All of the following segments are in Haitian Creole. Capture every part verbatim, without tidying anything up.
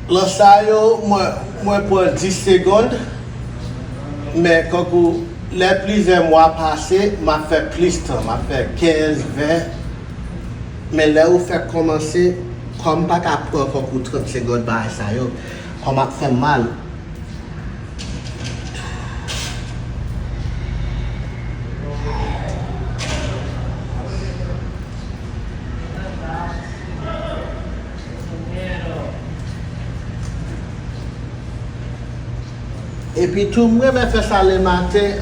Lan sa yo, mwen, mwen pran dis segonn, men kankou lè plizyè mwa pase, m ap fè plis tan, m ap fè kenz, ven, men lè ou fèk kòmanse, kò m pa ka pran kankou trant segonn bagay sa yo, kò m ap fè m mal. Epi tou, m renmen fè sa lematen.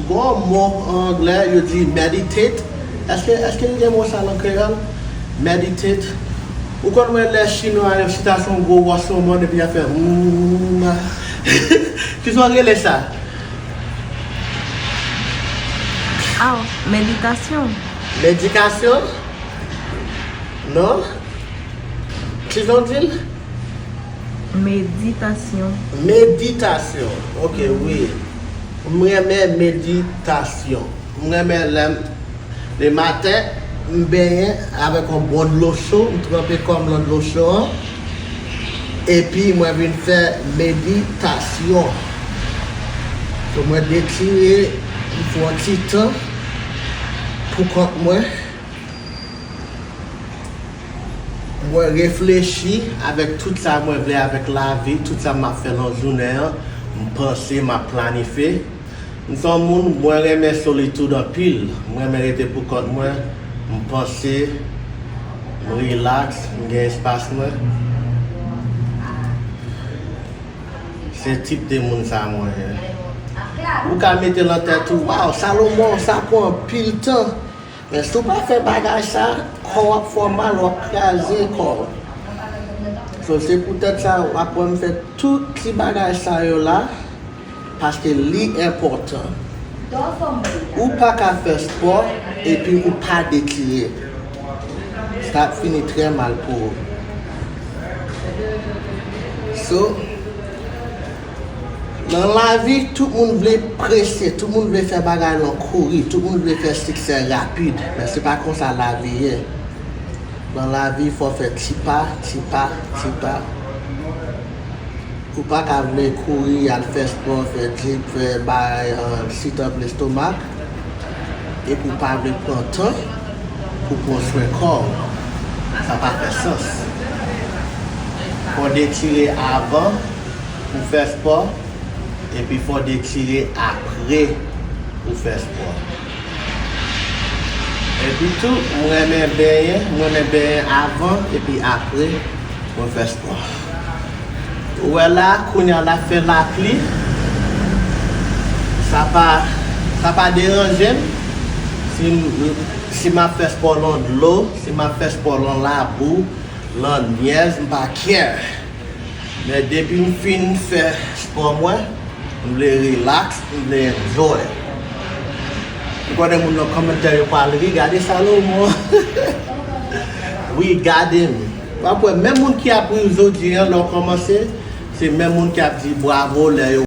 Gon mo an anglè, yo di meditate. Èske, èske nou gen mo sa nan kreyòl? Meditate. Ou konn wè lè chinwa yo chita sou yon gwo wòso mòn epi y ap fè hmm. Kisa w rele sa? Aw, meditasyon. Medikasyon? Non? Kisa w di l? Meditasyon. Meditasyon. Ok, wi. M renmen meditasyon. M renmen lè m, lematen, m benyen avèk yon bon dlo cho, m tranpe kò m nan dlo cho an. Epi mwen vin fè meditasyon. So mwen detire, m fè yon ti tan pou kont mwen. Mwen reflechi avèk tout sa mwen vle avèk lavi, tout sa m ap fè nan jounen an, m panse, m ap planifye. M se yon moun, mwen renmen solitid anpil, mwen renmen rete pou kont mwen, m panse, m rilaks, m gen espas mwen. Se tip de moun sa mwen ye. Ou ka mete nan tèt ou, waw, Salomon, sa pran anpil tan. Men si w pa fè bagay sa, kò w ap fè w mal, w ap kraze kò w. So, se poutèt sa, w ap wè m fè tout ti bagay sa yo la, paske li enpòtan. Ou pa ka fè spò epi ou pa detire. Sa ap fini trè mal pou ou. So, nan lavi, tout moun vle prese, tout moun vle fè bagay lan kouri, tout moun vle fè siksè rapid, men se pa konsa lavi ye. Nan lavi, fò w fè ti pa, ti pa, ti pa. Ou pa ka vle kouri, al fè spò, fè gym, fè bagay, sit up lestomak, epi w pa vle pran tan pou pran swen kò w. Sa pa fè sans. Fò w detire avan pou fè spò, epi fò w detire apre pou fè spò. Epi tou, m renmen benyen, m renmen benyen avan epi apre mwen fè spò. Ou wè la, kounye a l ap fè lapli, sa pa, sa pa deranje m si m, si m ap fè spò lan dlo, si m ap fè spò lan labou, lan nyèj, m pa care. Men depi m fin fè spò mwen, m vle relax, m vle enjoy. M konnen moun nan kòmantè yo pral ri, gade Salomon. Wi, gade m. W ap wè, menm moun ki ap ri w jodi an, lè w kòmanse, se menm moun ki ap di bravo lè yo